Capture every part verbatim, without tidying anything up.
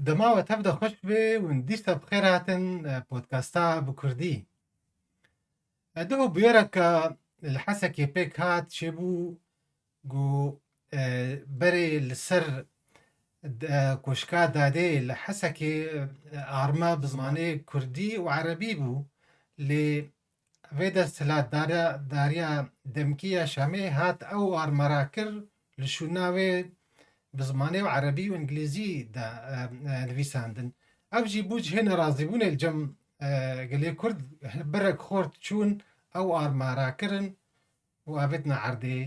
Dema we tev de xweş be û dîsa bi xêr hatin, e, podcasta bi kurdî. E, duho bûyereke li Hesekê pêk hat çêbû ku, e, berê li ser, e, Koşka Dadê li Hesekê, e, arma bi zimanê kurdî û erebî bû. Lê vê desthilatdara-, dariya demkî ya Şamê hat ew arma rakir, li şûna wê bi zimanê û erebî û îngilîzî de, e, e, nivîsandin. Ev jî bû cihê nerazîbûnê li cem, e, gelê Kurd, berek xort çûn, ew arma rakirin û avêtine erdê.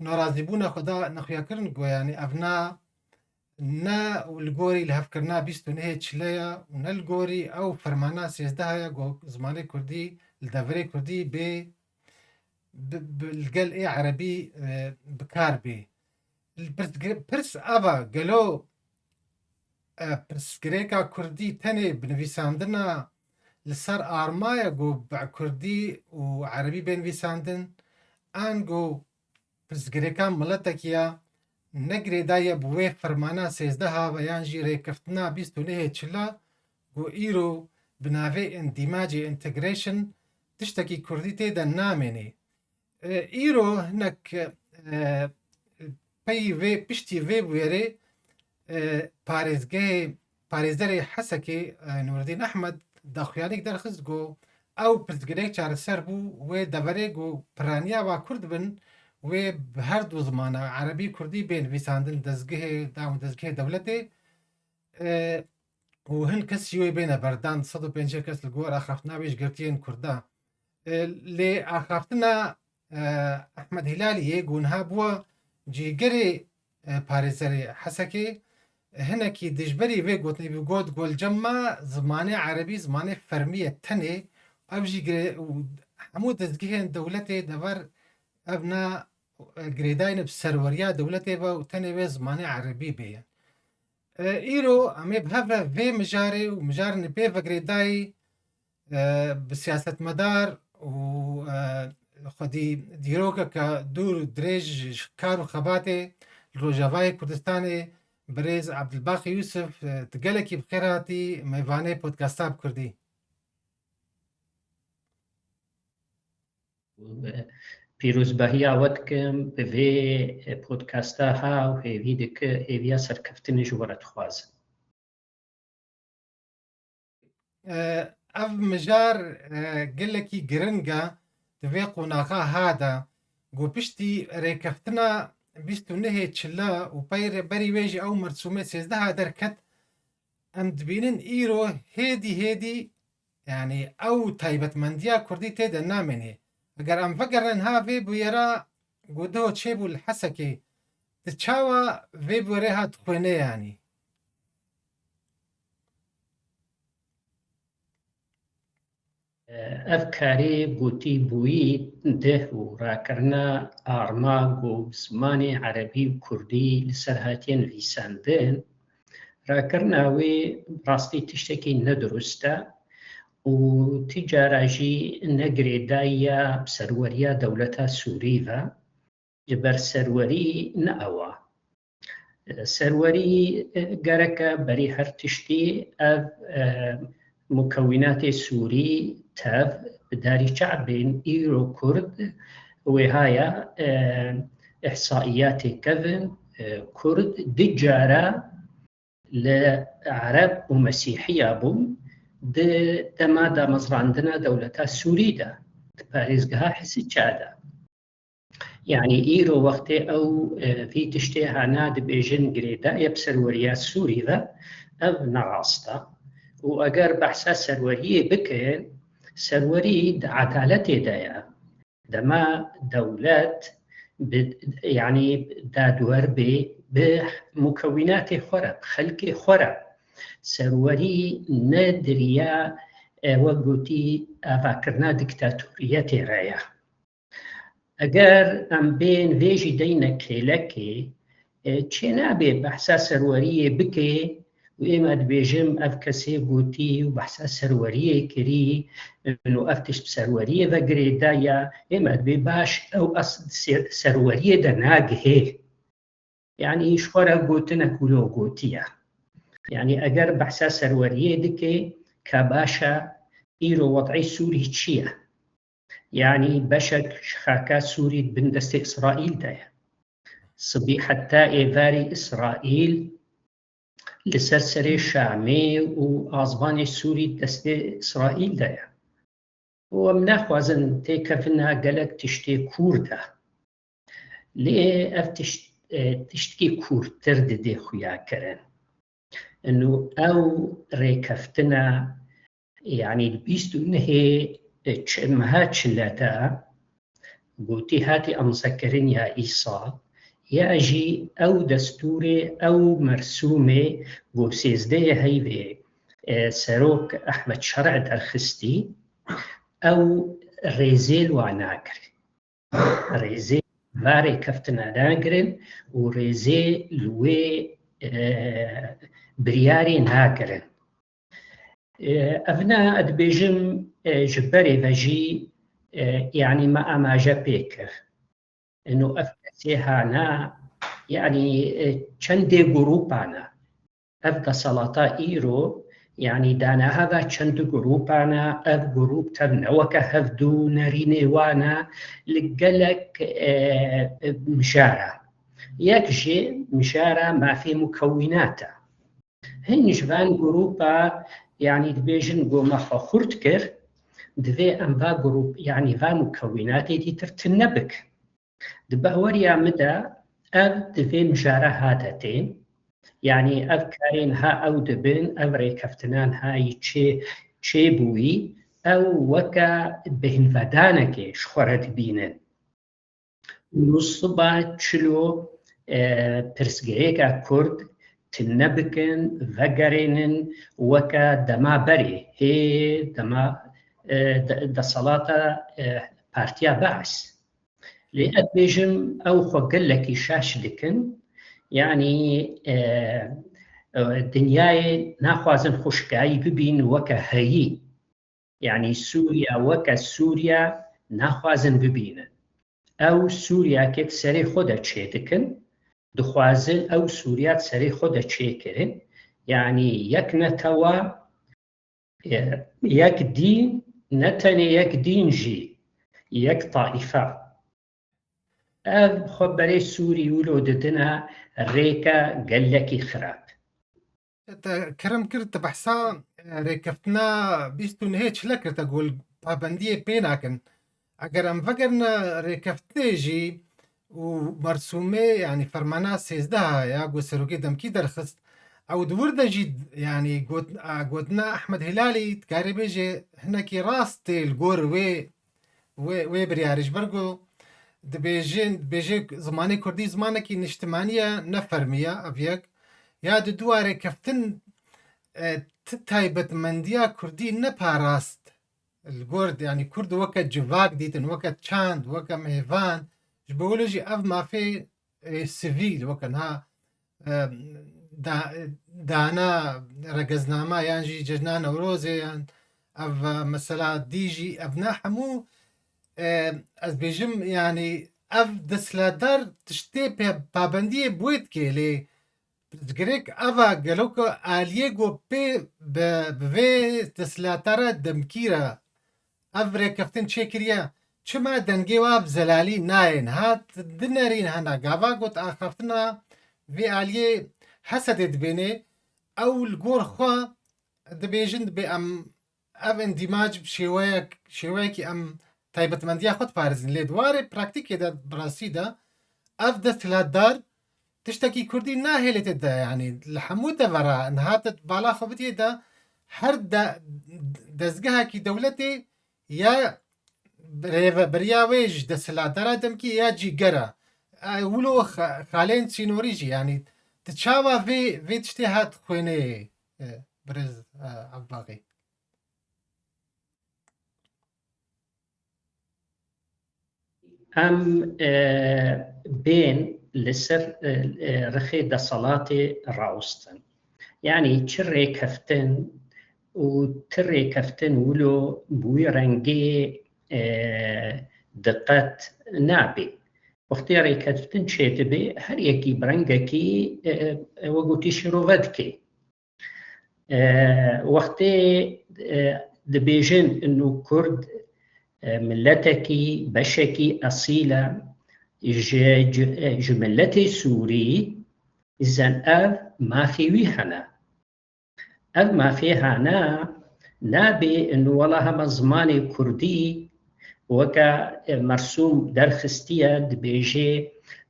Nerazîbûna xwe da nexuyakirin, got, yanî ev na, ne li gorî lihevkirina bîst û nehê çile ye û ne li gorî ew fermana sêzdeh ye, got zimanê kurdî li deverê kurdî bê, bi, bi, li gel ê erebî, e, bi kar bê. Li pirs-, pirs ava, gelo, e, pirsgirêka kurdî tenê bi nivîsandina li ser arma ye ku bi kurdî û erebî bê nivîsandin, ango pirsgirêka miletekî ya ne girêdayî ye bi wê fermana sêzdeh a ve yan jî rêkeftina bîst û nehê çila ku îro bi navê îndîmacê, integration, tiştekî kurdî tê de namênê. E, îro hinek, e, pey vê, piştî vê bûyerê, e, parêzgehê, parêzerê Hesekê, e, Nûreddîn Ehmed daxuyanîk derxist ku ew pirsgirêk çareser bû, wê deverê ku piraniya wa kurd bin, wê bi her du zimana, erebî, kurdî, bê nivîsandin dezgehê, dam û dezgehê dewletê. E, û hin kesî wê bêne berdan, sed û pêncî kes li gor axaftina wê ji girtiyên kurda. E, lê axaftina, e, Ehmed Hîlalî yê ku niha bûa cîgerê, e, parêzerê Hesekê, hinekî dijberî vê gotinê bû, got, got li cem me zimanê erebî zimanê fermî ye tenê, ev jî gire-, û hemû dezgehên dewletê dever ev na, e, girêdayî ne bi serweriya dewletê ve û tenê wê zimanê erebî bê. E, îro em ê bi hev re vê mijarê û mijarên bê vegirêdayî, e, bi siyasetmedar û, e, xwedî dîrokeke dûr û dirêj ji kar û xebatê li Rojavayê Kurdistanê birêz Ebdulbaqî Yûsif, e, tu gelekî bi xêr hatî mêvanê podcasta bi kurdî. Pîrozbahiya we dikim bi vê podcasta ha û hêvî dike, hêviya serkeftinê ji we re dixwazim. E, ev mijar, e, gelekî giring e di vê qonaxa ha de, ku piştî rêkeftina bîst û nehê çila û pey re berî wê jî ew mersûmê sêzdeh a derket, em dibînin îro hêdî hêdî, yanî ew taybetmendiya kurdî tê de namênê. Eger em vegerînin ha vê bûyera ku diho çêbû li Hesekê, tu çawa vê bûyerê ha dixwêne yanî? Ev karê gotîbûyî dih û rakirina arma ku bi zimanê erebî û kurdî li ser hatiye nivîsandin, rakirina wê rastî tiştekî nedurust e û ti cara jî ne girêdayî ya bi serweriya dewleta Sûrî ve, ji ber serwerî ne ew a. Serwerî, e, gereke berî her tiştî ev, e, mukewînatê Sûrî tev bi darî çav bên. Îro Kurd wêha ya, e, îhsaîyatê kevin, e, Kurd du cara li Ereb û Mesîhiya bû di dema damezrandina dewleta Sûrî de, di parêzgeha Hisiça de. Yanî îro wextê ew, e, vî tiştê hana dibêjin girêdayî bi serweriya Sûrî ve, ev ne rast e. Û eger behsa serweriyê bikin, serwerî di edaletê de ye. Dema dewlet bi, yanî dadwer bê bi mukewînatê xwe re, bi xelkê xwe re, serwerî ne di riya, e, wek gotî, avakirina dîktatoriyetê re ye. Eger em bên vê jî deyne kêlekê, e, çênabe behsa serweriyê bike û ê me dibêjim ev kesê gotî û behsa serweriyê kirî, û ev tişt bi serweriyê ve girêdayî ye, ê me dibê baş ew eslî ser-, serweriyê de nagihê. Yanî ji xwe re gotinek wilo gotiye. Yanî eger behsa serweriyê dike, ka baş e, îro wed'ê Sûrî çi ye? Yanî beşek ji xaka Sûrî di bin destê Îsraîl de ye. Sibî heta êvarî Îsraîl li ser serê Şamê û azmanê Sûrî destê Îsraîl de ye. Û em naxwazin têkevina gelek tiştê kûr de. Lê ev tişt, e, tiştkî kûrtir didê xuya kirin. Ino ew rêkeftina, yanî di bîst û nehê, e, ç-, meha çile de gotî hatî emzekirin ya îsal, ya jî ew destûrê, ew mersûmê ku sêzdehê heyvê, e, serok Ehmed Şer'i derxistî, ew rêzê li wan nagirin. Rêzê va rêkeftina nagirin û rêzê li wê, e, biryarê nagirin. E, evna ez dibêjim, e, ji berê ve jî, e, yanî me amaje pê kir. Ino ev kesê hana, yanî, e, çendê grûpan e. Ev desalata îro, yanî dana heva çend grûpan e, ev grûp tev ne weke hevdû nerînê wan e, li gelek, e, mijara. Yek jî mijara mafê mukewînat e. Hin ji van grûpa, yanî dibêjin ku me xwe xurt kir, divê em va grûp, yanî va mukewînatê dîtir tune bikin. Di baweriya min de ev divê mijara ha de tên, yanî ev karên ha ew dibin, ev rêkeftinan ha yî çê, çêbûyî, ew weke bêhnvedanekê ji xwe re dibînin. Nûsiba çilo, e, pirsgirêka Kurd tune bikin, vegerênin weke dema berê, hê dema, e, de-, desalata, e, Partiya Beis. Lê ez bêjim ew xwe gelekî şaş dikin. Yanî, e, e, dinyayê naxwazin xweşikayî bibîn weke heyî. Yanî Sûriya weke Sûriya naxwazin bibînin. Ew Sûriyakê di serê xwe de çêdikin, dixwazin ew Sûriya di serê xwe de çêkirin. Yanî yek netewa, e, yek dîn, ne tenê yek dîn jî, yek taîfe. Ev xwe berê Sûrî wilo didine rêke gelekî xirab. Te kerem kir, te behsa, e, rêkeftina bîst û nehê çile kir, te got pabendiyê pê nakin. Eger em vegerine rêkeftinê jî û mersûmê, yanî fermana sêzdeh ya ku serokê demkî derxist, ew di wir de jî, yanî got-, a, gotina Ehmed Hîlalî, dikarê bêje hinekî rast tê li gor wê, wê, wê biryarê, ji ber ku dibêjin, dibêje zimanê kurdî zimanekî niştimanî ye, ne fermî ye, ev yek. Ya di dû rêkeftin, e, ti taybetmendiya kurdî ne parast. Li gor, yanî kurd weke civak dîtin, weke çand, weke mêvan, ji bo wilo jî ev mafê, e, sivîl, weke niha, e, da-, dana regeznama yan jî cejna Newrozê yan ev, e, mesela dî jî ev ne hemû, e, ez bêjim, yanî ev desthilatdar tiştê pe-, pabendiyê bi wê dike, lê pirsgirêk ev e, gelo ku aliyê ku pê bi, bi vê desthilatdara demkî re ev rêkeftin çêkiriye, çima dengê wa bi zelalî nayê? Niha di nerîn hene, gava got axaftina vê aliyê Hesedê dibêne, ew li gor xwe dibêjin, dibê em ev îndîmac bi şêweyek, şêweyekî em taybetmendiya xwe diparêzin. Lê di warê praktîkê de, bi rastî de, ev desthilatdar tiştekî kurdî nahêlê tê de, yanî li hemû devera niha te bala xwe bidiyê de, her de-, dezgehekî dewletê ya rêvebiriya wê ji desthilatdara demkî ya cîger e. E, wilo xa-, xalên sînorî jî, yanî tu çawa vê, vê tiştê hat xwênê, e, birêz, e, Evbaxî? Em, e, bên li ser, e, e, rixê deselatê rawestin. Yanî çi rêkeftin û ti rêkeftin wilo bi wî rengê, e, diqet nabe. Wextê rêkeftin çêdibe, her yekî bi rengekî, e, e, we gotî şirove dike. E, wextê, e, dibêjin inu Kurd, e, miletekî, beşekî esîl e, ji, ji, e, ji miletê Sûrî, îzen ev mafê wî hene. Ev mafê hene, nabê inu wela hema zimanê Kurdî, weke, e, Mersûm derxistiye, dibêjê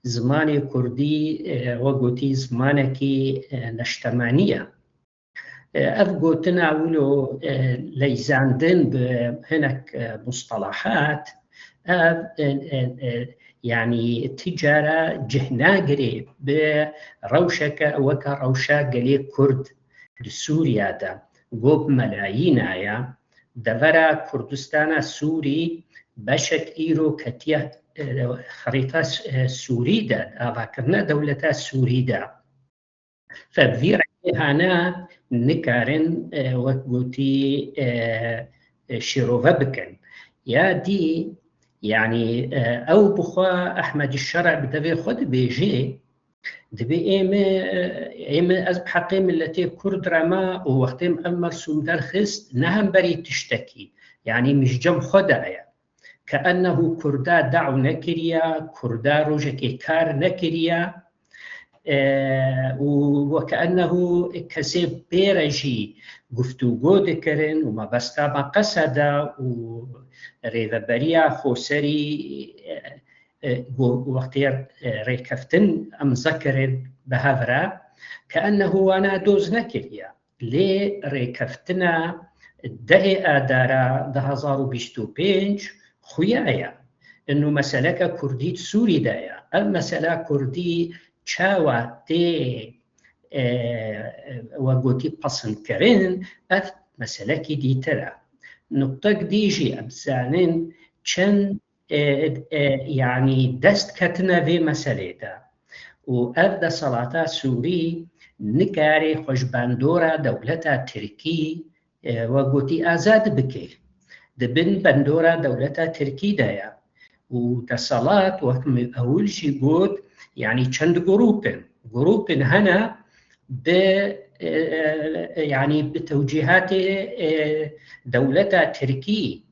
zimanê Kurdî, e, we gotî zimanekî, e, neştemanî ye. E, ev gotina wilo, e, leyzandin bi hinek, e, mustalahat, ev, e, e, e, yanî ti cara cih nagirê bi rewşeke weke rewşa gelê Kurd di Sûriya de, go bi melayîna ye. Devera Kurdistana Sûrî beşek îro ketiye, e, xerîta, e, Sûrî de, avakirina dewleta Sûrî de. Fe bi vî rengê hane nikarin, e, wek gotî, e, e, şîrove bikin. Ya dî, yanî, e, ew bi xwe Ehmedî Şer'a bi devê xwe dibêjê, dibê ê me, e, ê me ez bi heqê miletê Kurd re me û wextê min ev mersûm derxist, ne hemberî tiştekî, yanî min ji cem xwe daye. Keennehu Kurda daw nekiriye, Kurda rojekê kar nekiriye, e, û wekeennehu kesê pê re jî guftûgo dikirin û mebesta me qeseda û rêveberiya xoserî, e, e, go-, wextê, e, rêkeftin emze kirin bi hev re, keennehu wana doz nekiriye. Lê rêkeftina dehê Adara du hezar û bîst û pênc xuya ye. Inu meseleke Kurdî di Sûrî de ye. Ev mesela Kurdî çawa tê, e, we gotî pesindkirin, ev meselekî dîtir e. Nuqtek dî jî em zanin çend e, e, yanî dest ketine vê meselê de. Û ev desalata Sûrî nikarê xwe ji bandora dewleta Tirkî, e, we gotî azad bike. Di bin bandora dewleta Tirkî de ye. Û desalat, wek min ewil jî got, yanî çend grûp in. Grûp in hene bi, e, e, yanî bi tewcîhatê, e, dewleta Tirkî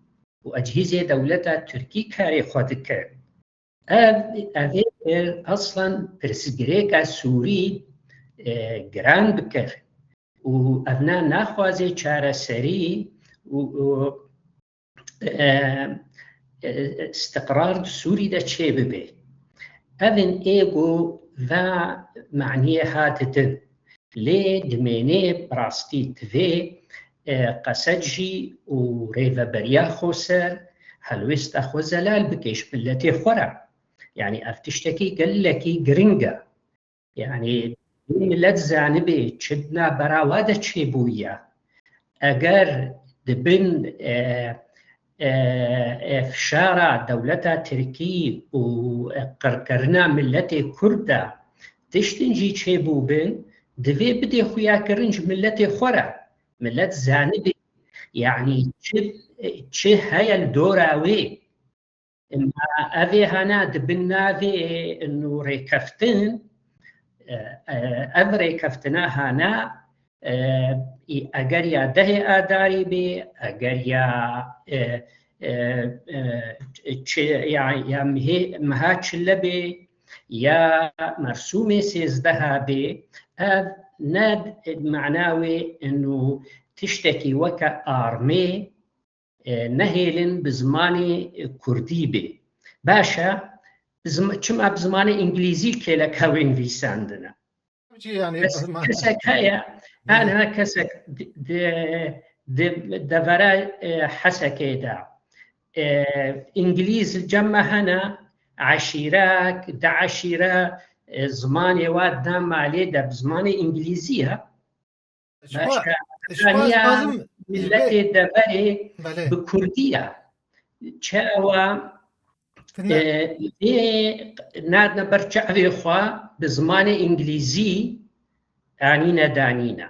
û ecihîzê dewleta Tirkî karê xwe dikin. Ev, evê eslan pirsgirêka Sûrî, e, giran bikir û evna naxwaze çareserî û, û, e, e, istiqrar di Sûrî de çêbibe. Evin ê ku va maniyê ha didin. Lê dimênê bi rastî divê, e, Qesed jî û rêveberiya xweser helwêsta xwe zelal bike ji miletê xwe re. Yanî ev tiştekî gelekî giring e. Yanî milet zanibê çi di navbera wa de çêbûye. Eger di bin, e, e, e, fişara dewleta Tirkî û, e, qirkirina miletê Kurd de tiştin jî çêbûbin, divê bidê xuyakirin ji miletê xwe re. Milet zanibê, yanî çi, çi heye li dora wê. Ma evê hene di bin navê nû rêkeftin, e, e, ev rêkeftina hene, e, î, eger ya dehê Adarî bê, eger ya, e, e, e, çi, ya, ya mihê, meha çile bê, ya mersûmê sêzdeha bê, ev ne mana wê inu tiştekî weke armê, e, nehêlin bi zimanê, e, kurdî bê. Baş e, zim-, çima bi zimanê îngilîzî kêleka wê nivîsandine? Kes-, kesek heye, ana kesek di, di, di devera, e, Hesekê de, e, îngilîz li cem me hene, eşîrek, di eşîre, e, zimanê wa di nav malê de bi zimanê îngilîzî ye. Ji xwe, Başka, ji xwe ez dixwazim miletê deverê, belê, bi kurdî ye. Çawa, e, vê nadine ber çavê xwe bi zimanê îngilîzî anîne danîne.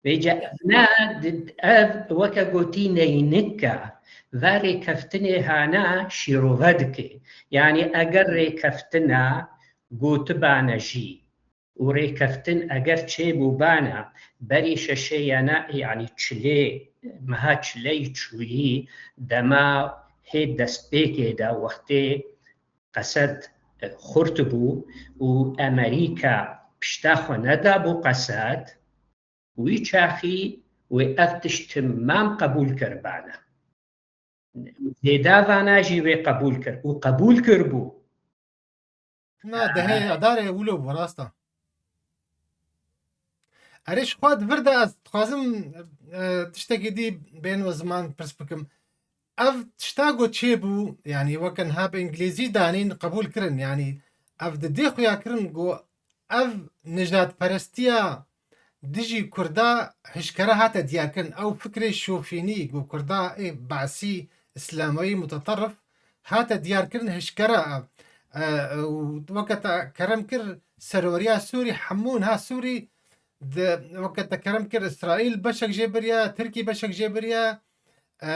Vêca ne di-, ev weke gotî neynik e, ve rêkeftinê hane şîrove dike. Yanî eger rêkeftina gotibane jî û rêkeftin eger çêbûbana berî şeşê yana, yanî çilê, meha çiley çûyî, dema hê destpêkê de wextê Qesed, e, xurt bû û Amerîka pişta xwe nedabû Qesed, wî çaxî wê ev tişt timam qebûl kiribana. Zêde vana jî wê qebûl kir û qebûl kiribû. Na, dehê Adarê wilo bû, rast e. Erê, ji xwe di vir de ez dixwazim, e, tiştekî dî bên we ziman pirs bikim. Ev tişta ku çêbû, yanî weke niha bi îngilîzî danîn qebûl kirin, yanî ev di dê xuya kirin ku ev nijadperestiya dijî Kurda hişkere hate diyarkirin. Ew fikrê şofînî ku Kurda ê Basî, Îslamewî, muteterif hate diyarkirin hişkere. E, e, û weke te kerem kir, serweriya Sûrî, hemû niha Sûrî di, weke te kerem kir, Îsraîl beşek jê biriya, Tirkî beşek jê biriya. E,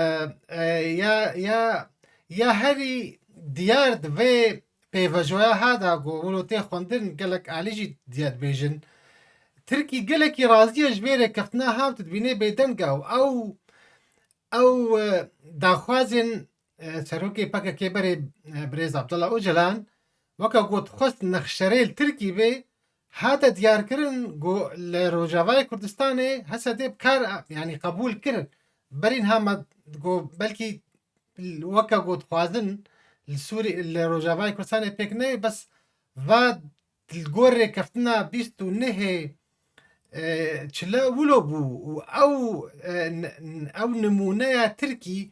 e, ya, ya, ya herî diyar di vê pêvajoya ha da ku wilo tê xwendin, gelek alî jî diya dibêjin. Tirkî gelekî razî ye ji vê rêkeftina ha, tu dibînê bêdeng e û ew, ew, e, daxwazên, e, serokê P K K berê, e, birêz Abdullah Ocalan, weke got xwest nexşerê li Tirkî bê, hate diyarkirin ku li Rojavayê Kurdistanê H S D bi kar, yanî qebûl kir. Berî niha me got belkî weke ku dixwazin li Sûrî, li Rojavayê Kurdistanê pêk neyê, bes va li gor rêkeftina bîst û nehê, e, çile wilo bû û ew, e, n-, n-, ew nimûneya Tirkî,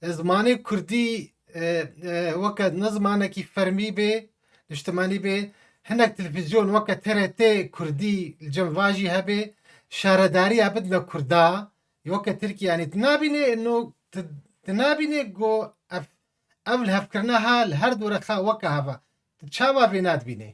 e, zimanê Kurdî, e, e, weke ne zimanekî fermî bê, niştimanî bê, hinek televîzyon weke T R T Kurdî li cem va jî hebe, şaredariya bidine Kurda, weke Tirkî, yanî tu nabînê, no, tu, tu nabînê ku ev, ev lihevkirina ha li her du rexa weke heva. Tu çawa vê nadibînê?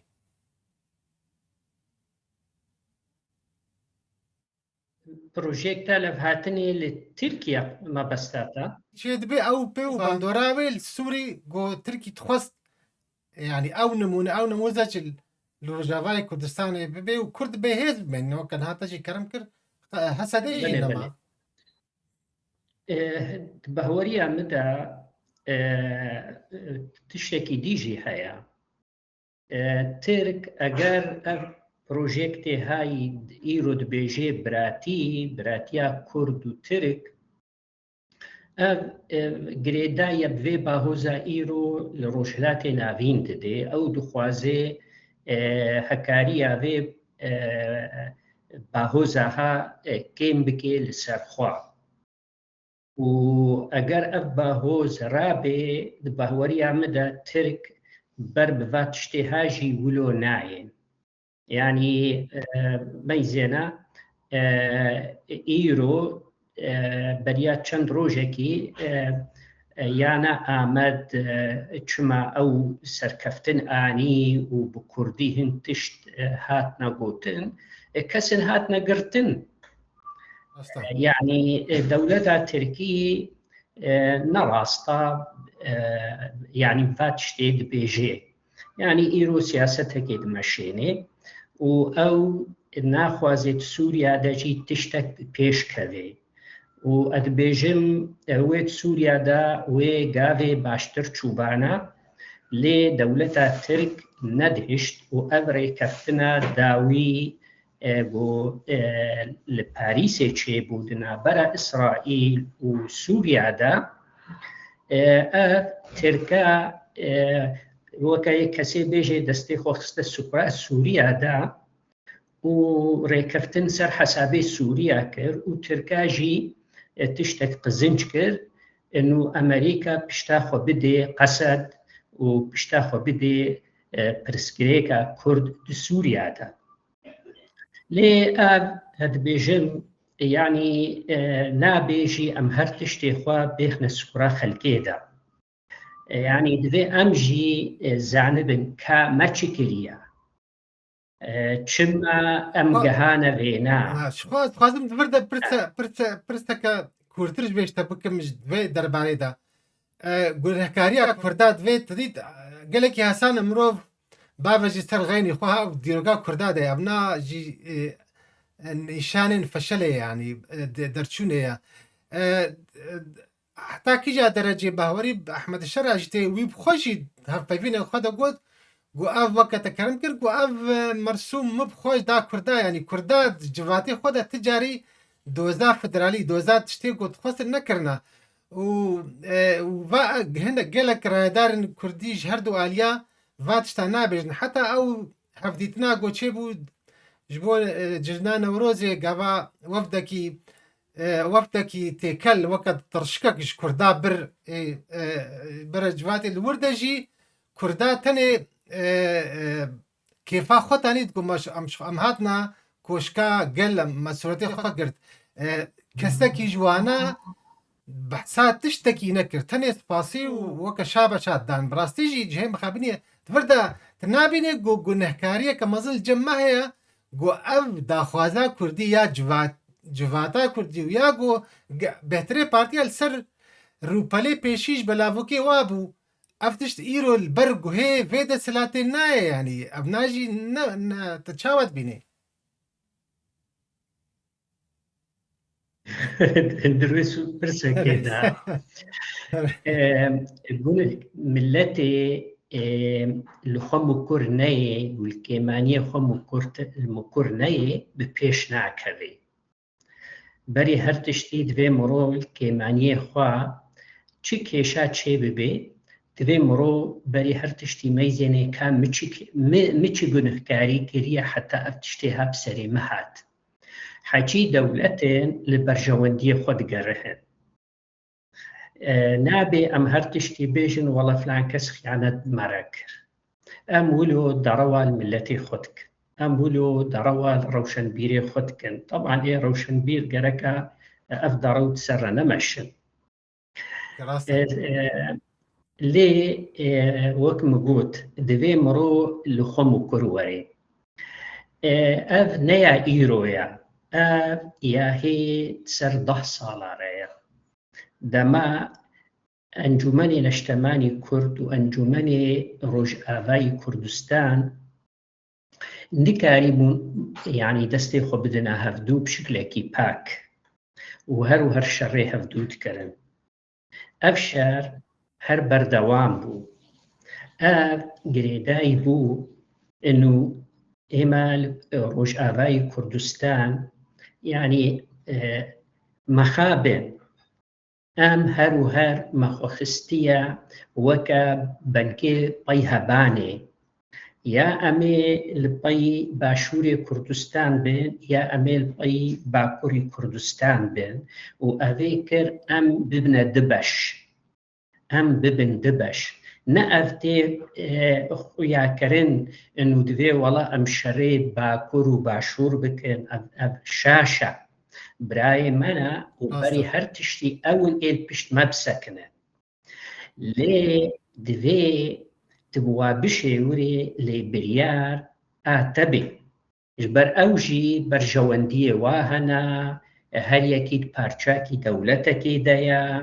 Projeyeke levhatinê li Tirkiye mebesta te? Çêdibe ew pê û bandora wê li Sûrî ku Tirkî dixwest, yanî ew nimûne, ew nimûze çi li Rojavayê Kurdistanê bibe û Kurd bêhêz bibe. Weke niha te jî kerem kir, H S D jî Belê, nema. Belê. E, di bahweriya min de, e, tiştekî dî jî heye. E, Tirk, eger ev projektê hayî îro dibêjê biratî, biratiya Kurd û Tirk, ev, e, girêdayî bi vê bahoza îro li Rojhilatê Navîn didê. Ew dixwaze, e, hekariya vê, e, bahoza ha, e, kêm bike li ser xwe. Û eger ev bahoz rabe, di bahweriya min de Tirk ber bi va tiştê ha jî wilo nayên. Yanî, e, meyzêne, e, îro, e, beriya çend rojekî, e, e, yana Amed, e, çima ew serkeftin anî û bi kurdî hin tişt, e, hatine gotin, e, kesin hatine girtin. Rast e. E, yanî, e, dewleta Tirkî, e, ne rast e, e, yanî va tiştê dibêje. Yanî îro siyasetekê dimeşêne û ew naxwaze di Sûriya de jî tiştek bi pêş keve. Û ez dibêjim, e, wê di Sûriya de wê gavê baştir çûbana, lê dewleta Tirk nedihişt û ev rêkeftina dawî, e, ku, e, li Parîsê çêbû di navbera Îsraîl û Sûriya de, e, ev Tirka, e, weke yek kesê bêjê destê xwe xiste sufra Sûriya de û rêkeftin ser hesabê Sûriya kir û Tirka jî, e, tiştek qizinc kir, e, nû Amerîka pişta xwe bidê Qesed û pişta xwe bidê, e, pirsgirêka Kurd di Sûriya de. Lê ev, ez dibêjim, yanî, e, nabê jî em her tiştê xwe bêxne sufra xelkê de. E, yanî divê em jî, e, zanibin ka me çi kiriye. E, çima em Xwe- gehane vêna? Ha, ji xwe ez dixwazim di vir de pirse, pirse, pirseke kûrtir ji vê ji te bikim ji vê derbarê de. E, gunehkariya Kurda divê tu dît, e, gelekî hesan e mirov Bavê jî ser xeynî xwe ha dîroka Kurda de ye. Evna jî, e, e, nîşanên feşelê, yanî, e, de-, derçûnê ye. E, e, heta kîja derecê bahwerî Ehmed Şera jî tê wî bi xwe jî hevpeyvînên xwe de got, got ev weke te kerem kir, got ev, e, mersûm min bi xwe da Kurda, yanî Kurda di civatê xwe de ti carî doza federalî, doza tiştê ku dixwestin nekirina. Û, e, û va hinek gelek rayedarên Kurdî ji her du aliya va tişta nabêjin. Heta ew hevdîtina ku çêbû ji bo, e, cejna Newrozê gava wefdekî, e, wefdekî têkel weke tirşikek ji Kurda bir, e, e, bire civatê li wir de jî Kurda tenê, e, e, kêfa xwe tanî digo me, em, em hatina koşka gel, em, me sûretê xwe girt. E, kesekî ji wana behsa tiştekî nekir. Tenê spasî û weke şabeşa dan. Bi rastî jî cihê mixabinê di vir de tu nabînê ku gunehkariyeke mezin li cem me heye, ku ev daxwaza Kurdî ya civat-, civata Kurdî û ya ku ge-, bêhtirê partiya li ser rûpelê pêşî ji belavokê wa bû. Ev tişt îro li ber guhê vê desthilatê nayê, yanî ev na jî ne, ne, te çawa dibînî? Dirwês û pirsekê de. Em, gul milletê, em, li xwe mukur neyê, gul kêmaniyê xwe mukur te-, mukur neyê, bi pêş nakevê. Berî her tiştî divê mirov li kêmaniyê xwe çi kêşa çê bibe, divê mirov berî her tiştî meyzênê ka min çi, min, min çi gunihkarî kiriye heta ev tiştê ha bi serê min hat. Heçî dewletên li berjewendiyê xwe digerihin. E, nabe em her tiştî bêjin, wela filan kes xiyanet bi me re kir. Em wilo derewa li miletê xwe dikin. Em wilo derewa li rewşenbîrê xwe dikin. Teban ê rewşenbîr gereka ev derew di ser re nemeşin. Rast e. E, e, lê, e, wek min got, divê mirov li xwe mukur were. E, ev ne ya îro ye. Ev ya hê ser deh sala re ye. Dema Encûmenê Neştemanî Kurd û Encûmenê Rojavayî Kurdistan nikarîbûn, yanî destê xwe bidine hevdû bi şiklekî pak û her û her şerê hevdû dikirin. Ev şer her berdewam bû. Ev girêdayî bû, inu êma li Rojavayî Kurdistan, yanî, e, mexabin. Em her û her me xwe xistiye weke bengê pey hebanê. Ya em ê li pey Başûrê Kurdistan bin, ya em ê li pey Bakurê Kurdistan bin û ev ê kir em bibine du beş. Em bibin du beş. Ne ev tê, e, xuyakirin, inu divê wela em şerê Bakur û Başûr bikin, ev, ev şaş e. Birayê me ne û berî her tiştî ew in ê li pişt me bisekine. Lê divê tu bi wa bişêwirî, lê biryar a te bê. Ji ber ew jî berjewendiyê wa hene, her yekî di parçakî dewletekê de ye,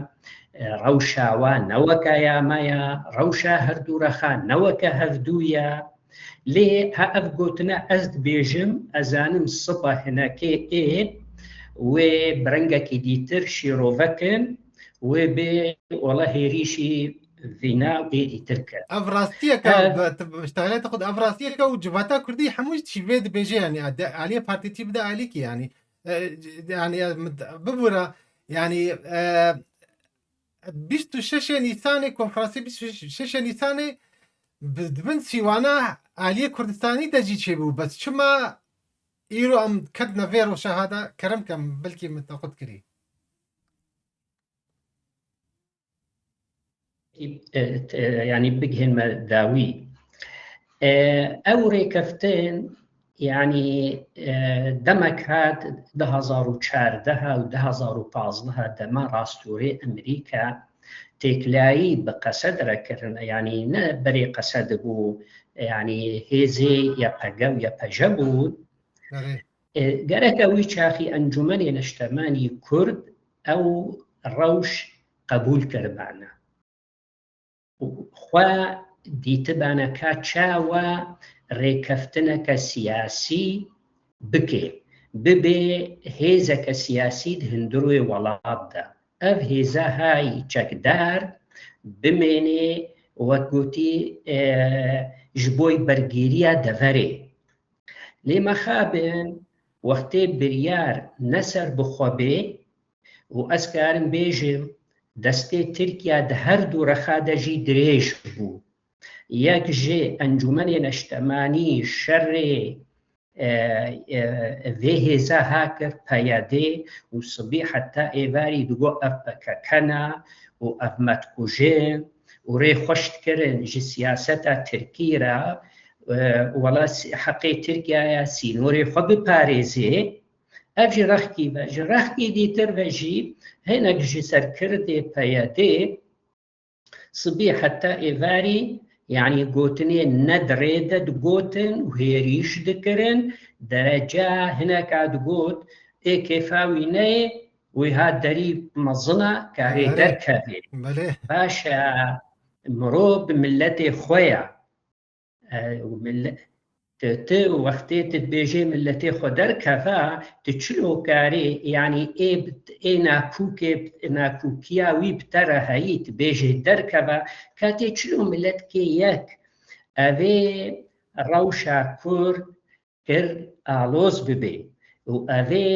rewşa wa ne weke ya me ye, rewşa her du rexa ne weke hevdû ye. Lê ha ev gotine ez dibêjim, ez zanim sibe hinekê ê wê bi rengekî dîtir şîrove kin, wê bê wela hêrîşî vîna û ê dîtir kin. Ev rastiyeke, ev, bi, bi, bi ştexaleta xwe de ev rastiyeke û civata Kurdî hemû jî vê dibêje, yanî, de, aliyê partî tî bide alîkî, yanî, e, yanî, e, bibûra, yanî, e, bîst û şeş Nîsanê, konferansê bîst û şeş Nîsanê bi, di bin sîwana aliyê Kurdistanî de jî çêbû. Bes çima îro em ketine vê roşa de? Kerem kem, belkî min te xurt kirî. E, e, yanî bigihên me dawî. E, ew rêkeftin, yanî, e, demek hat du hazar û çardeh û du hazar û pazdeh dema rastûrê Amerîka têkilayî bi Qesed re kirin, yanî ne berê Qesed bû, yanî hêzê Y P G û Y P J bûn. Erê. E, gereke wî çaxî Encûmenê Neştemanî Kurd ew rewş qebûl kiribane. Xwe dîtibane ka çawa rêkeftineke siyasî bike, bibê hêzeke siyasî di hundirê welat de. Ev hêza hay çekdar bimêne, wek gotî, e, ji bo bergêriya deverê. Lê mexabin wextê biryar ne ser bi xwe bê û ez karim bêjim destê Tirkiye di her du rexa de jî dirêj bû. Yek ji Encûmenê Neştemanî şerê, e, e, vê hêza ha kir, P Y D, û sibî heta êvarî digot ev P K K ne û ev me dikujin û rê xweş dikirin ji siyaseta Tirkî re, e, wela sî-, heqê Tirkiyeye sînorê xwe biparêzê. Ev ji rexkî ve, ji rexkî dîtir ve jî hinek ji serkirdê P Y D sibî heta êvarî, yanî gotinê ne di rê de digotin û hêrîş dikirin, dereca hineka digot, ê kêfa wî neyê, wî ha derî mezin e, karê Belê. derkevê. Belê. Baş e, mirov bi miletê xwe ye. E, û mile-, tu, tu wextê tu dibêjê miletê xwe derkeve, tu çilo karê, yanî ê bi-, ê nakûkê, nakûkiya wî bi te re heyî, tu bêjê derkeve, katê çilo miletkê yek, evê rewşa Kurd kir aloz bibe û evê,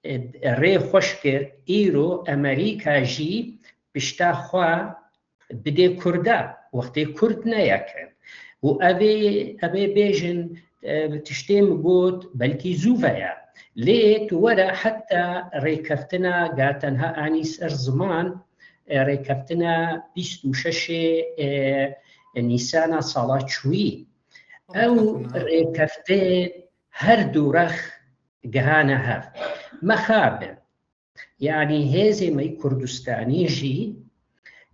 e, rê xweş kir, îro Amerîka jî pişta xwe bidê Kurda, wextê Kurd ne yek in. Û evê, evê bêjin, e, tiştê min got, belkî zû ve ye. Lê tu were heta rêkeftina ga tenha anî ser ziman, e, rêkeftina bîst û şeşê, e, Nîsana sala çûyî. Ew Rêkeftina. rêkeftê her du rex gihane hev. Mexabin. Yanî hêzê me yî Kurdistanî jî,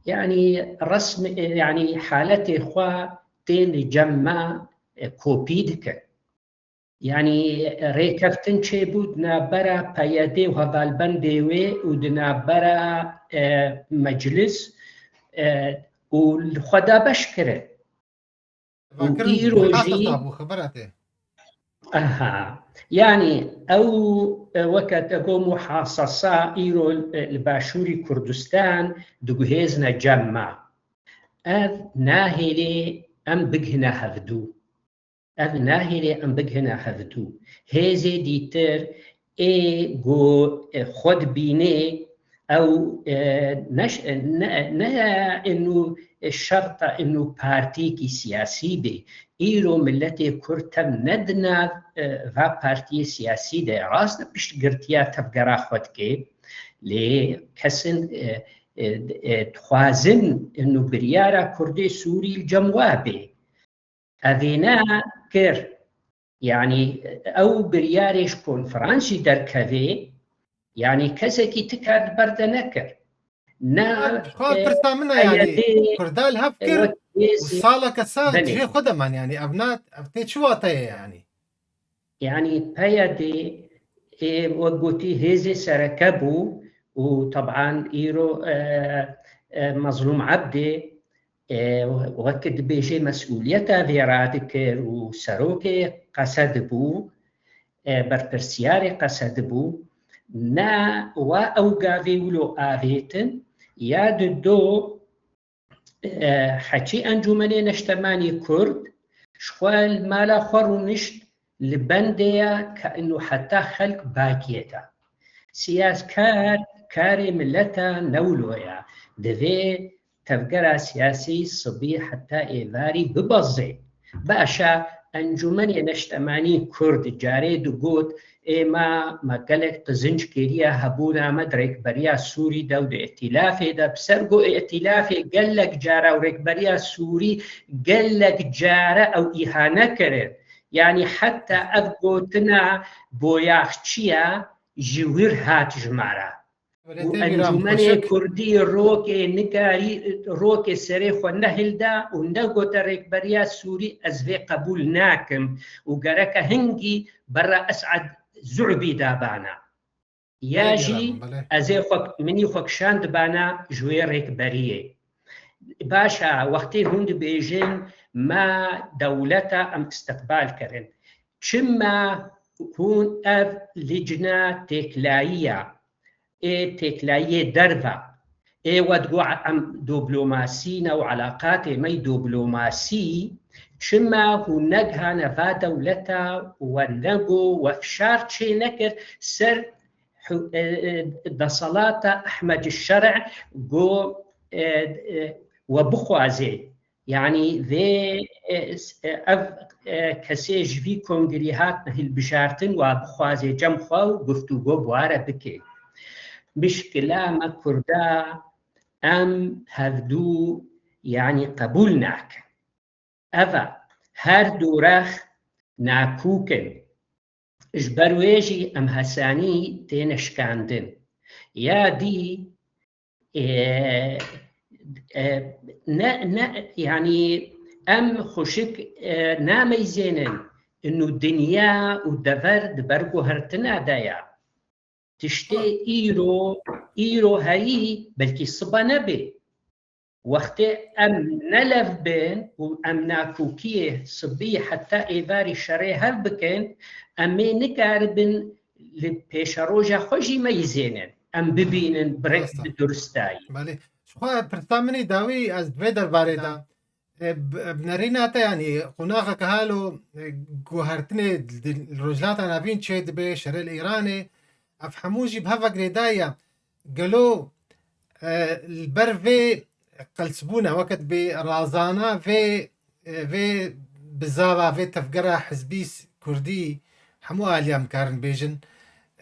yanî resm-, yanî haletê xwe tên li cem me, e, kopî dikin. Yanî rêkeftin çêbû di navbera P Y D û hevalbendê wê û di navbera, e, meclis, e, û li xwe dabeş kirin. Û Vakir îro muhasasa jî bû, xebera te. Aha. Yanî ew, e, weke te got muhasasa îro, e, li Başûrî Kurdistan diguhêzine cem me. Ev nahêlê em bigihine hevdû. Ev nahêlê em bigihine hevdû. Hêzê dîtir ê ku, e, xwe dibînê, ew, e, neş-, e, ne, ne inu, e, şerta inu partîyekî siyasî bê. Îro miletê Kurd tev ne di nav, e, va partiyê siyasî de ye. Rast e, piştgirtiya tevgera xwe dike. Lê kesin, e, e, e, dixwazin inu biryara Kurdê Sûrî li cem wa bê. Evê ne kir. Yanî ew biryarê ji konferansî derkevê, yanî kesekî ti kar li ber de nekir. Ne, Xwe e, pirsa min e, yanî, P Y D, Kurda li hev e, kir wek û hêzê saleke saz Belê. cihê xwe de man, yanî, ev ne, ev tê çi wateyê, yanî? Yanî P Y D, e, wek gotî hêzê sereke bû û teban îro, e, e, Mezlûm Ebdê, e, wek dibêjê mesûliyeta vê radikir û serokê Qesed bû, e, berpirsiyarê Qesed bû, ne wa ew gavê wilo avêtin, ya di do, e, heçî Encûmenê Neştemanî Kurd ji xwe li mala xwe rûnişt, li bendê ye ke inu heta xelk bagiyê de. Siyaskar karê mileta ne wilo ye. Divê tevgera siyasî sibî heta êvarî bibezê. Baş e, Encûmenê Neştemanî Kurd carê digot, ê me, me gelek qizinc kêriye hebûna me di rêkberiya Sûrî de û di îtîlafê de. Bi ser ku îtîlafê gelek cara û rêkberiya Sûrî gelek care ew îhane kirin. Yanî heta ev gotina boyaxçiya ji wir hat ji me re. Û Encûmenê Kurdî rokê nikarî, rokê serê xwe nehilda û negote rêkberiya Sûrî, ez vê qebûl nakim û gereke hingî berra Esad Zu'bî dabana. Ya jî ez ê xwe, minî xwe kişandibana ji wê rêkberiyê. Baş e, wextê hûn dibêjin me dewleta em îstiqbal kirin. Çima hûn ev licna têkilahî ya, ê têkilahiyê derve, ê we digo em dîplomasî ne û eleqatê me yî dîplomasî, çima hûn negihane va dewleta we nego we fişar çê nekir ser hû-, e, e, deselata Ehmed Şer'î go, e, e, we bixwaze. Yanî vê, e, s-, e, ev, e, kesê ji vî kongrî hatine hilbijartin, wa bixwaze cem xwe û guftûgo bi wa re bike. Mişkila me Kurda em hevdû, yanî qebûl nakin. Ev e, her du rex nakûk in. Ji ber wê jî em hesanî têne şikandin. Ya dî, e, e, ne, ne, yanî em xweşik, e, nameyzênin. Inu dinya û dever di ber guhertina de ya. Tiştê îro, îro heyî, belkî sibe nebe. Wextê em ne lev bin û em nakokiyê sibî heta êvarî şerê hev bikin, em ê nikaribin li pêşeroja xwe jî meyzênin. Em bibînin bi reng, bi duristayî. Belê. Ji xwe pirsa min ê dawî ez di vê derbarê de, e, bi, bi nerîna te, yanî qonaxeke halo, e, guhertinê di, li Rojhilata Navîn çê dibe, şerê li Îranê, ev hemû jî bi hev ve girêdayî ye. Gelo, e, li ber vê qelsbûna, weke dibê razana vê, e, vê bizava, vê tevgera hizbî s-, kurdî hemû aliyan bikarin bêjin.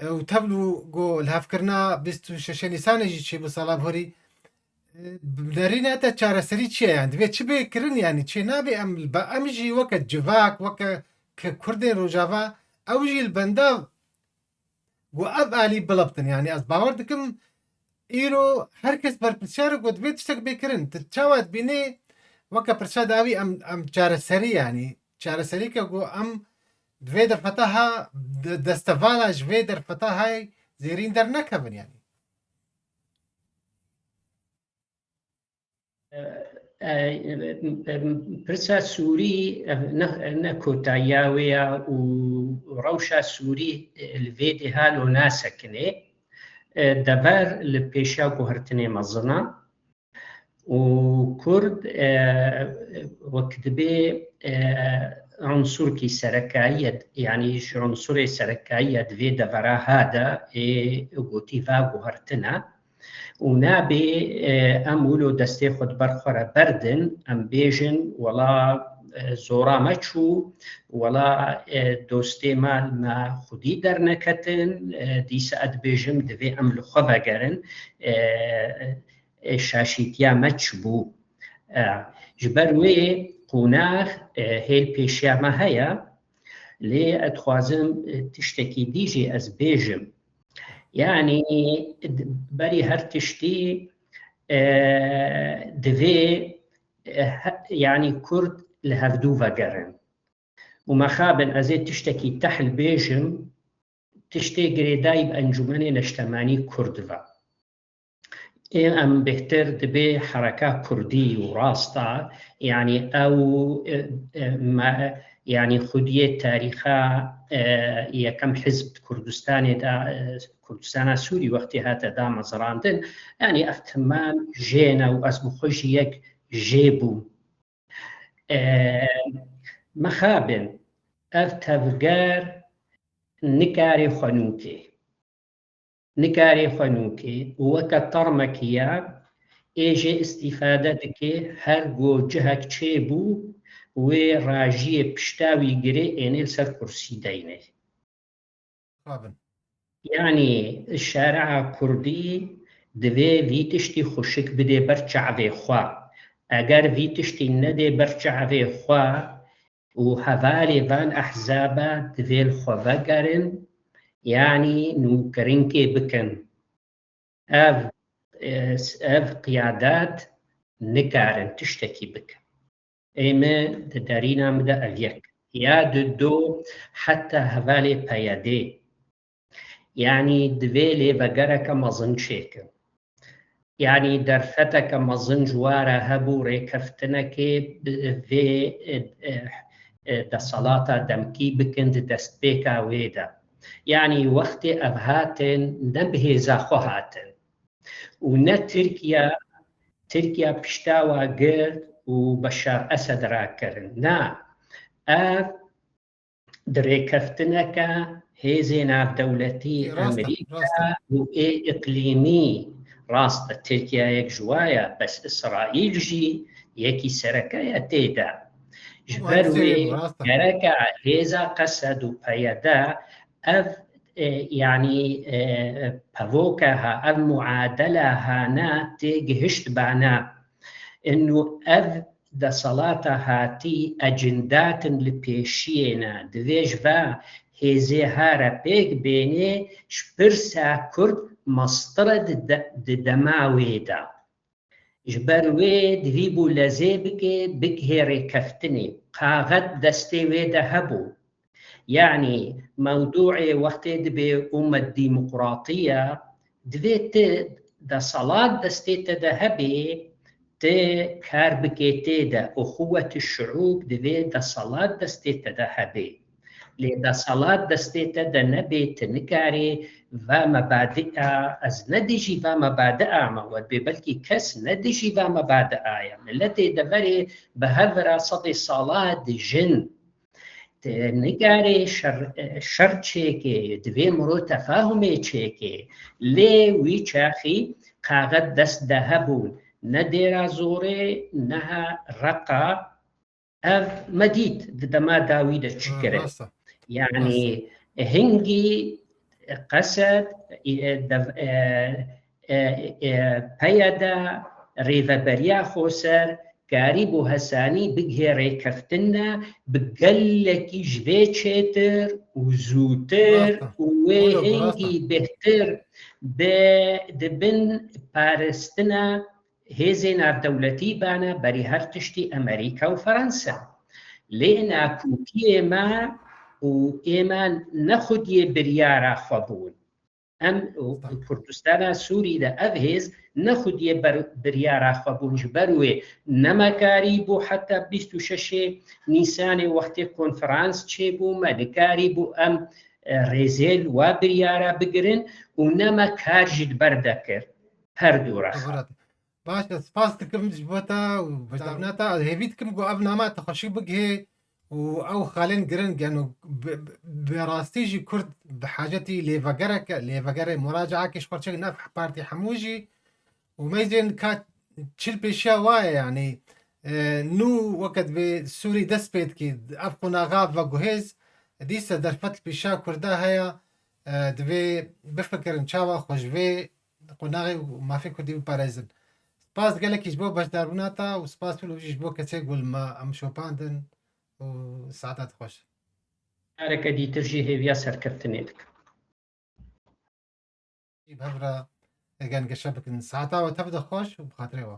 E, û tevlû go lihevkirina bîst û şeşê Nîsanê jî çêbû sala bihurî. E, bi nerîna te çareserî çi ye? Yani divê çi bê kirin? Yani çê nabê em li be-, em jî weke civak, weke ke-, kurdên Rojava, ew jî li benda Got, ev alî biliptin. Yani ez bawer dikim îro her kes berpirsiyar e, got, divê tiştek bê kirin. Tu çawa dibînî weke pirsa dawî em, em çareserî, yani çareserî ke got em di vê derfeta ha de-, destevala ji vê derfeta hay zêrîn dernekevin yani. E, e, e, pirsa Sûrî, e, ne, ne kotayiya wê ya û rewşa Sûrî, e, li vê dê halo nasekine. E, dever li pêşiya guhertinê mezin e û Kurd, e, wek dibê, e, unsurkî serekayî ye, yanî ji unsurê serekayî ye di vê devera ha de ê gotî va guhertin e. Û nabê, e, em wilo destê xwe di ber xwe re berdin, em bêjin, wela, e, zora me çû, wela, e, dostê me li me xwedî derneketin, e, dîsa ez dibêjim, divê em li xwe vegerin, e, e, şaşîtiya me çi bû. E, ji ber wê qonax, e, hêl pêşiya me heye, lê ez dixwazim, e, tiştekî dî jî ez bêjim. Yanî, berî her tiştî, e, divê, e, he-, yanî Kurd li hevdû vegerin. Û mexabin ez ê tiştekî tehl bêjim, tiştê girêdayî bi Encûmenê Neştemanî Kurd ve. Ê em bêhtir dibê hereka Kurdî û rast e, yanî ew, e, e, me, yanî xwediyê tarîxa, e, yekem hizb di Kurdistanê de, e, Kurdistana Sûrî wextê hate damezrandin, yanî ev temam jê ne û ez bi xwe jî yek jê bûm. E, mexabin ev tevger nikare xwe nûke. Nikare xwe nûke û weke termekî ya ê jê îstîfade dike, her go cihek çêbû, wê rajiyê pişta wî girê ênê li ser kursî deyne. Xabin. Yanî şare'a kurdî divê vî tiştî xweşik bidê ber çavê xwe. Eger vî tiştî nedê ber çavê xwe û hevalê van ehzaba divê li xwe vegerin, yanî nûkirinkê bikin. Ev, ev qiyadet nikarin tiştekî bikin. Ê min di derîna min de ev yek. Ya di do heta hevalê P Y D. Yanî divê lê vegereke mezin çêkin. Yanî derfeteke mezin ji wa re hebû rêkeftinekê bi vê, e, e, e, desalata demkî bikin di destpêka wê de. Yanî wextê ev hatin, ne bi hêza xwe hatin. Û ne Tirkiye, Tirkiye pişta wa girt û Beşar Esed rakirin. Na, ev di rêkeftineke hêzê navdewletî Rast e, Amerîka rast e. û ê îqlîmî, rast e, Tirkiye yek ji wa ye, bes Îsraîl jî yekî sereke ye tê de. Ji Ama ber hepsê wê rast e. gereke hêza Qesed û P Y D ev, e, yanî, e, pevoke ha, ev muadele hane tê gihişt bana. Inu ev desalata hatî ecindatin li pêşiyê ne. Divê ji va hêzê ha re pêk bênê ji pirsa Kurd mestir e di de-, di dema wê de. Ji ber wê divî bû lezê bike, bigihê rêkeftinê. Qaxet destê wê de hebû. Yanî mewdûê wextê dibê umet dîmoqratî ye, divê tu desalat destê te de hebê, tu kar bikê tê de, uxuwet şiûb divê desalat destê te de hebê. Lê desalat destê te de nebê, tu nikarê va mebadi'a, ez ne dijî va mebadi'a me, we dibê belkî kes ne dijî va mebadi'a ye. Miletê deverê bi hev re sedê sala dijin. Tu nikarê şer, şer çêkê, divê miro tefahumê çêkê. Lê wî çaxî qaxet dest de hebûn. Ne Dêra Zorê, ne ha Reqa, ev me dît di dema dawî de çi Ha, kirin. rast e. Yanî Rast e. hingî Qesed, e, dev-, e, e, e, P Y D, Rêveberiya Xweser, karîbû hesanî bigihê rêkeftin de bi gelekî ji vê çêtir û zûtir Rast e. û wê Wilo, rast e. hingî bêhtir bi, di bin parastina hêzên navdewletî bane berî her tiştî Amerîka û Fransa. Lê nakokiyê me û ê me ne xwediyê biryara xwe bûn. Em û Kurdistana Sûrî de ev hêz ne xwediyê ber-, biryara xwe bûn. Ji ber wê ne me karî bû heta bîst û şeşê Nîsanê wextê konferans çêbû, me nikarî bû em, e, rêzê li wa biryara bigirin û ne me kar jî li ber de kir. Her du rexa. Xeberat. Baş e, spas dikim ji bo te û beşdarina te. Ez hêvî dikim ku ev nama te xweşik bigihê û ew xalên giring, yani bi, bi, bi rastî jî Kurd bi hacetî lêvegereke, lêvegerê muracaekê ji xwe çêkin, ev partî hemû jî. Û meyzên ka çil pêşiya wa ye, yani, e, nû weke divê Sûrî dest pê dikî, ev qonaxa veguhêz, dîse derfet li pêşiya Kurda heye, e, divê bifikirin çawa xwe ji vê qonaxê û mafê Kurdî biparêzin. Spas gelekî ji bo beşdarbûna te û spas wilo jî ji bo kesê ku li me em şopandin û saeta te xweş. Careke dîtir jî hêviya serkeftinê dikim. Jî bi hev re gengeşe bikin. Saeta we tev de xweş û bi xatirê we.